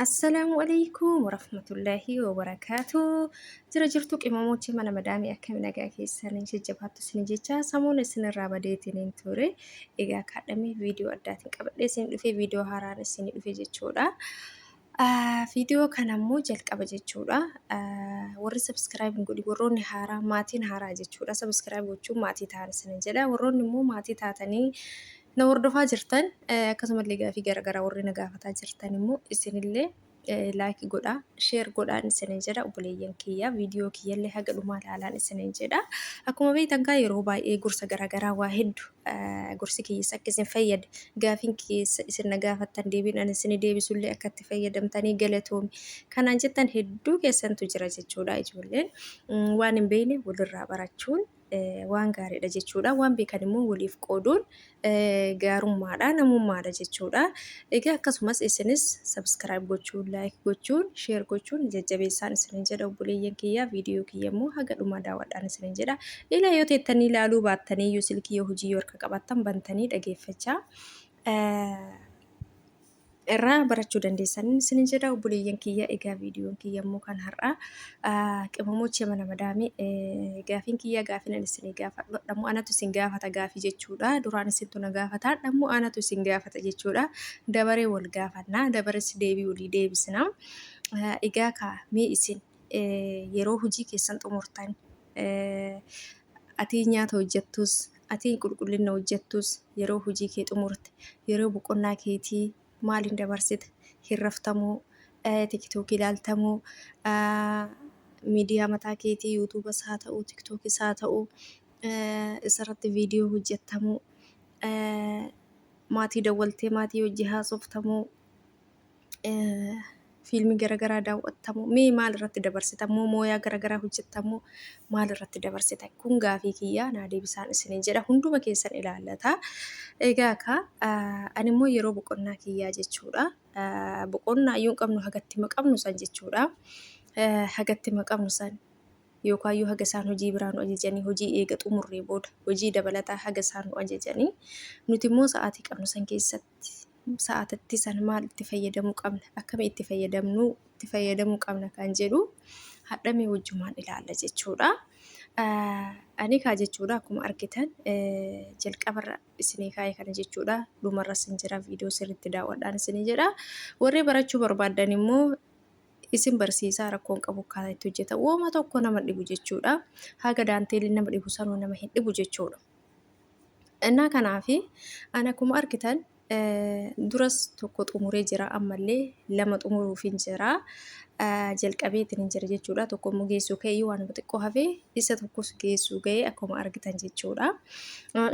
Assalaamu alaikum warahmatullaahi wabarakaatu. Jira jirtu qimamochi mana madaamii akkami nagaa keessan jajjabaattu isin jecha samuun isinirraa badeetiin hin ture. Egaa kaadhamee viidiyoo addaatiin qabadhee isin dhufe viidiyoo haaraan isin dhufe jechuudha. Viidiyoo kana immoo jalqaba jechuudha. Warri subscribe hin godhi warroonni haaraa maatiin haaraa jechuudha. Subscribe gochuun maatii ta'an isin jedha. Warroonni immoo maatii taatanii na hordofaa jirtan akkasumallee gaafii garaagaraa warri na gaafataa jirtan immoo isinillee like godhaa share godhaan isinin jedha obboleeyyan kiyya viidiyoo kiyyallee haga dhumaa ilaalaan isinin jedha. Akkuma beektan kaa yeroo baay'ee gorsa garaagaraa waa hedduu gorsi kiyyas akka isin fayyade gaafiin keessa isin na gaafattan deebiin ani isin deebisullee akka itti fayyadamtanii galatoomi kanaan jettan hedduu keessantu jira jechuudha ijoolleen waan hin beekne walirraa barachuun waan gaariidha jechuudha. Waan beekan immoo waliif qooduun gaarummaadha, namummaadha jechuudha. Egaa akkasumas isinis subscribe gochuun, like gochuun, share gochuun jajjabeessaan isinin jedha obboleeyyan kiyya. Viidiyoo kiyya immoo haga dhumaa daawwadhaan isinin jedha. Ilaa yoo teettanii ilaaluu baattanii iyyuu silkii yoo hojii yoo harka qabaattan bantanii dhageeffachaa irraa barachuu dandeessan isinin jedha obboleeyyan kiyya. Egaa viidiyoon kiyya immoo kan har'aa qimamochee mana madaamii gaafiin kiyya gaafiin ani isin gaafadhu dhammoo anatu isin gaafata gaafii jechuudha. Duraan isintu na gaafata dhammoo anatu isin gaafata jechuudha. Dabaree wal gaafanna dabarees deebii walii deebisna. Egaa kaa mee isin yeroo hojii keessan xumurtan atii nyaata hojjettus atii qulqullina hojjettus yeroo hojii kee xumurte yeroo boqonnaa keetii maaliin dabarsita? Hin raftamoo? Tiktookii ilaaltamoo? Miidiyaa mataa keetii yuutuubas haa ta'u tiktookis haa ta'u isarratti viidiyoo hojjettamoo? Maatii dawwaltee maatii hojii haasoftamoo? Fiilmii garaagaraa daawwattamoo? Mee maal irratti dabarsita? Moo mooyaa garaagaraa hojjettamoo? Maal irratti dabarsita? Kun gaafii kiyyaa naa deebisaan isiniin jedha. Hunduma keessan ilaallata. Egaa kaa ani immoo yeroo boqonnaa kiyyaa jechuudha. Boqonnaa iyyuu hin qabnu hagatti maqabnu san jechuudha. Hagatti maqabnu san yookaan yoo haga isaan hojii biraa nu ajajanii hojii eega xumurree booda hojii dabalataa haga isaan nu ajajanii nuti immoo sa'aatii qabnu san keessatti sa'aatatti san maal itti fayyadamuu qabna akkami itti fayyadamnuu itti fayyadamuu qabna kan jedhu hadhamee wajjumaan ilaalla jechuudha. Ani kaa jechuudha akkuma argitan jalqabarra isinii kaa'e kana jechuudha dhumarra sin jira viidiyoo sirriitti daawwadhaan isinii jedha. Warri barachuu barbaaddan immoo isin barsiisaa rakkoon qabu akkaataa itti hojjetan wooma tokko nama dhibu jechuudha. Haga daanteeliin nama dhibu sanuu nama hin dhibu jechuudha. Innaa kanaafi ani akkuma argitan duras tokko xumuree jira ammallee lama xumuruufin jira. Jalqabeetiin hin jira jechuudha. Tokko immoo geessuu ka'ee waan xiqqoo hafee isa tokkos geessuu ga'ee akkuma argitan jechuudha.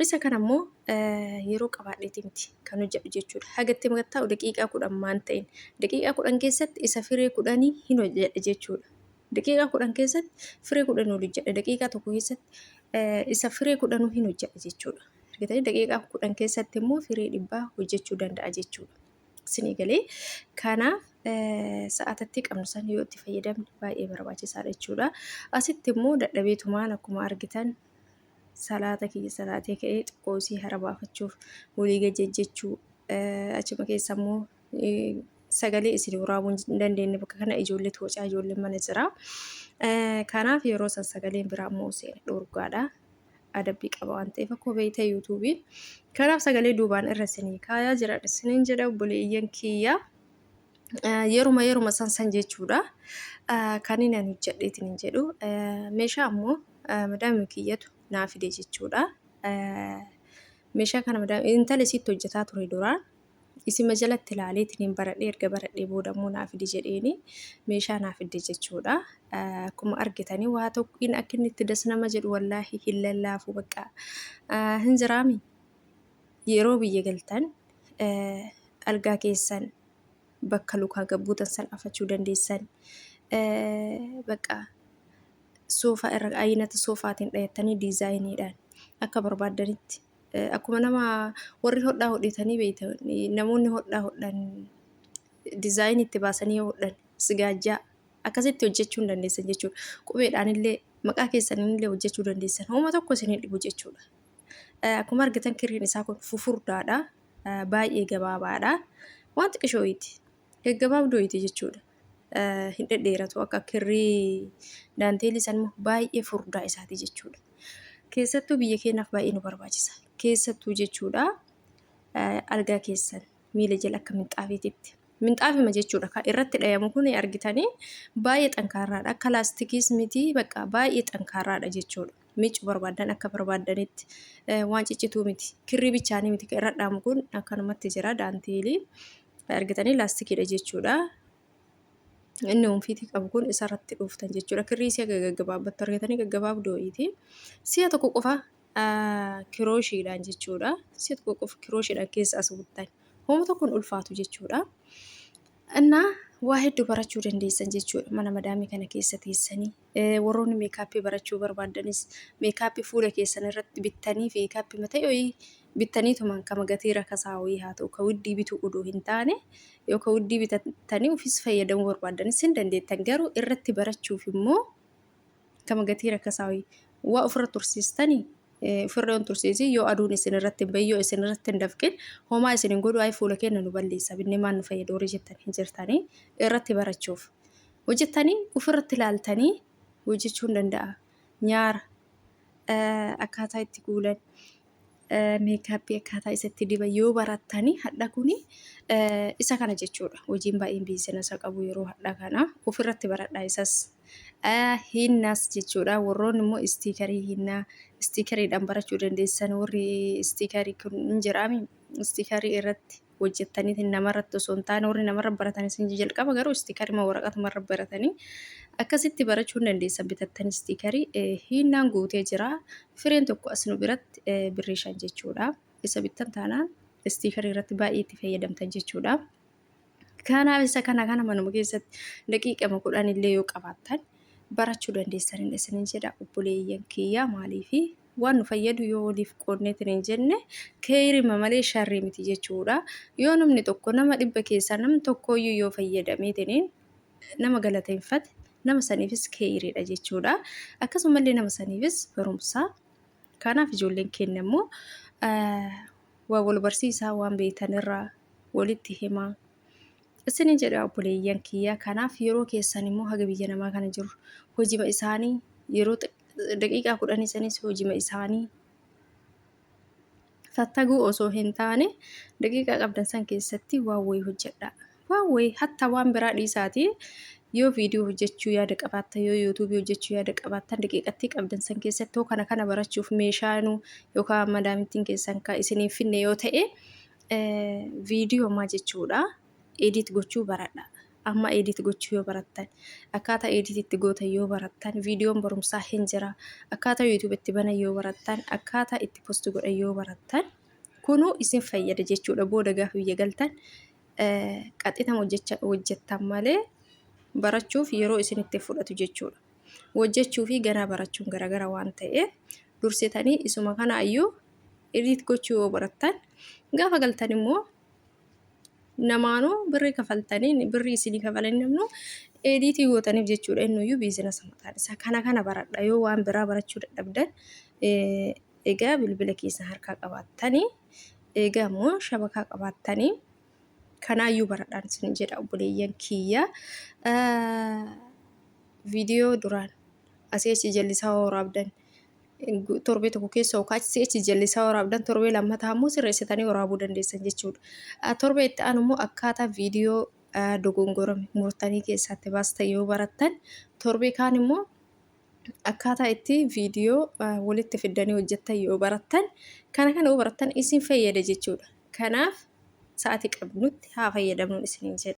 Isa kana immoo yeroo qabaadheeti miti kan hojjedhu jechuudha. Haga itti taa'u daqiiqaa 10 maan ta'in daqiiqaa 10 keessatti isa firee 10 hin hojjedha jechuudha. Daqiiqaa 10 keessatti firee 10 hojjedha. Daqiiqaa tokko keessatti isa firee 10 hin hojjedha jechuudha. Argitanii daqiiqaa 10 keessatti immoo firee 100 hojjechuu danda'a jechuudha. Isinii galee kanaaf sa'aatatti qabnu san yoo itti fayyadamne baay'ee barbaachisaadha jechuudha. Asitti immoo dadhabeetumaan akkuma argitan salaata kiyya salaatee ka'ee xiqqoo isii hara baafachuuf walii gad jejjechuu achuma keessa immoo sagalee isin waraabuu hin dandeenye bakka kana ijoollee toocaa ijoolleen mana jira. Kanaaf yeroo san sagaleen biraa immoo seene dhorgaadha. Adabbii qaba waan ta'eef akkuma beektan yuutuubiin. Kanaaf sagalee duubaan irra isinii kaayaa jira isiniin jedha obboleeyyan kiyya. Yeruma yeruma san san jechuudha. Kan inni ani hojjedheetiin hin jedhu. Meeshaa ammoo madaamii kiyyatu naa fide jechuudha. Meeshaa kana madaamii intala isiitti hojjetaa ture duraan. Isima jalatti ilaaleetiin hin baradhee erga baradhee booda immoo naa fidi jedheeni meeshaa naa fidde jechuudha. Akkuma argitanii waa tokko inni akka inni itti das nama jedhu wallaahi hin lallaafu bakka hin jiraami. Yeroo biyya galtan algaa keessan bakka lukaa gabbuutan san afachuu dandeessan. Bakka soofaa irra ayinata soofaatiin dhayattanii diizaayiniidhaan akka barbaaddanitti akkuma nama warri hodhaa hodhitanii beektan namoonni hodhaa hodhan diizaayinii itti baasanii yoo hodhan sigaajjaa akkasitti hojjechuu hin dandeessan jechuudha. Qubeedhaan illee maqaa keessaniin illee hojjechuu dandeessan. Homa tokko isin hin dhibu jechuudha. Akkuma argitan kirriin isaa kun fufurdaadha. Baay'ee gabaabaadha. Waan xiqishooyiiti. Gaggabaabdooyiti jechuudha. Hin dhedheeratu akka kirrii daanteelii san immoo baay'ee furdaa isaati jechuudha. Keessattuu biyya keenyaaf baay'ee nu barbaachisa. Keessattuu jechuudha algaa keessan miila jala akka minxaafiititti. Minxaafima jechuudha kan irratti dhayamu kun argitanii baay'ee xankaarraadha. Akka laastikiis miti bakka baay'ee xankaarraadha jechuudha. Miicuu barbaadan akka barbaadanitti waan ciccituu miti. Kirrii bichaanii miti kan irra dhaamu kun akkanumatti jira daanteelii argitanii laastikiidha jechuudha. Inni oomfiitii qabu kun isarratti dhuuftan jechuudha. Kirrii si'a gaggabaabbattu argatanii gaggabaabduu wayiiti. Si'a tokko qofa kirooshiidhaan jechuudha. Si'a tokko qofa kirooshiidhaan keessa as buttan. Hooma tokkoon ulfaatu jechuudha. Innaa waa hedduu barachuu dandeessan jechuudha. Mana madaamii kana keessa teessanii warroonni meekaappii barachuu barbaaddanis meekaappii fuula keessan irratti bittanii fi meekaappii mataa wayii bittaniitumaan kama gatii rakasaa wayii haa ta'u ka widdii bituu odoo hin taane yoo ka widdii bitattanii ofis fayyadamuu barbaaddanis hin dandeettan garuu irratti barachuuf immoo kama gatii rakasaa wayii waa ofirra tursiistanii ofirra hin tursiisin yoo aduun isin irratti hin bahin yoo isin irratti hin dafqin homaa isin hin godhu ayi fuula keenya nu balleessa binnee maal nu fayyada warri jettan hin jirtanii irratti barachuuf hojjettanii ofirratti ilaaltanii hojjechuu hin danda'a nyaara akkaataa itti kuulan meekaappii akkaataa isatti diban yoo barattanii hadha kuni isa kana jechuudha. Hojiin baay'een biizinasa qabu yeroo hadha kana ofirratti baradhaa isas. Hinnaas jechuudha. Warroonni immoo istiikarii hinnaa istiikariidhaan barachuu dandeessan warri istiikarii kun hin jiraami istiikarii irratti hojjettaniitiin namarratti osoo hin taane warri namarra baratanis ni jalqaba garuu istiikarima waraqatumarra baratanii akkasitti barachuu hin dandeessan bitattanii istiikarii hiinnaan guutee jira. Fireen tokko as nu biratti birrii 5 jechuudha. Isa bittan taanaan istiikarii irratti baay'ee itti fayyadamtan jechuudha. Kanaaf isa kana kana manuma keessatti daqiiqama 10 illee yoo qabaattan barachuu dandeessaniin isinin jedha obboleeyyan kiyya maaliifi waan nu fayyadu yoo waliif qoodneetiin hin jenne keeyrima malee sharrii miti jechuudha. Yoo namni tokko nama 100 keessaa namni tokkooyyuu yoo fayyadameetiin nama galateeffate nama saniifis keeyriidha jechuudha. Akkasumallee nama saniifis barumsa. Kanaaf ijoolleen keenya immoo waa wal barsiisaa waan beektanirraa walitti himaa. Isinin jedha obboleeyyan kiyya. Kanaaf yeroo keessan immoo haga biyya namaa kana jiru hojima isaanii yeroo daqiiqaa 10 sanis hojima isaanii fattaguu osoo hin taane daqiiqaa qabdan san keessatti waan wayii hojjedha. Waan wayii hatta waan biraa dhiisaatii yoo viidiyoo hojjechuu yaada qabaattan yoo yuutuubii hojjechuu yaada qabaattan daqiiqattii qabdan san keessatti hoo kana kana barachuuf meeshaanuu yookaan madaamittiin keessan kan isiniin finne yoo ta'e viidiyoo ammaa jechuudha edit gochuu baradha. Amma edit gochuu yoo barattan akkaataa edit itti gootan yoo barattan viidiyoon barumsaa hin jira. Akkaataa YouTube itti banan yoo barattan akkaataa itti post godhan yoo barattan kunuu isin fayyada jechuudha. Booda gaafa biyya galtan qaxxitama hojjettan malee barachuuf yeroo isin itti fudhatu jechuudha. Hojjechuu fi ganaa barachuun garagara waan ta'eef dursitanii isuma kana iyyuu edit gochuu yoo barattan gaafa galtan immoo namaanuu birrii kafaltanii birrii isinii kafalanii namnu ediitii gootaniif jechuudha innuyyuu biizinasa mataan isaa kana kana baradha yoo waan biraa barachuu dadhabdan egaa bilbila keessan harkaa qabaattanii egaa immoo shabakaa qabaattanii kanaayyuu baradhaan isin jedha obboleeyyan kiyya viidiyoo duraan asii achi jallisaa waraabdan torbee tokko keessa yookaan si'achi jallisaa waraabdan torbee lammataa immoo sirreessitanii waraabuu dandeessan jechuudha. Torbee itti aanu immoo akkaataa viidiyoo dogongorame murtanii keessaatti baastan yoo barattan torbee kaan immoo akkaataa itti viidiyoo walitti fiddanii hojjettan yoo barattan kana kana yoo barattan isin fayyada jechuudha. Kanaaf sa'aatii qabnutti haa fayyadamnuun isiniin jedha.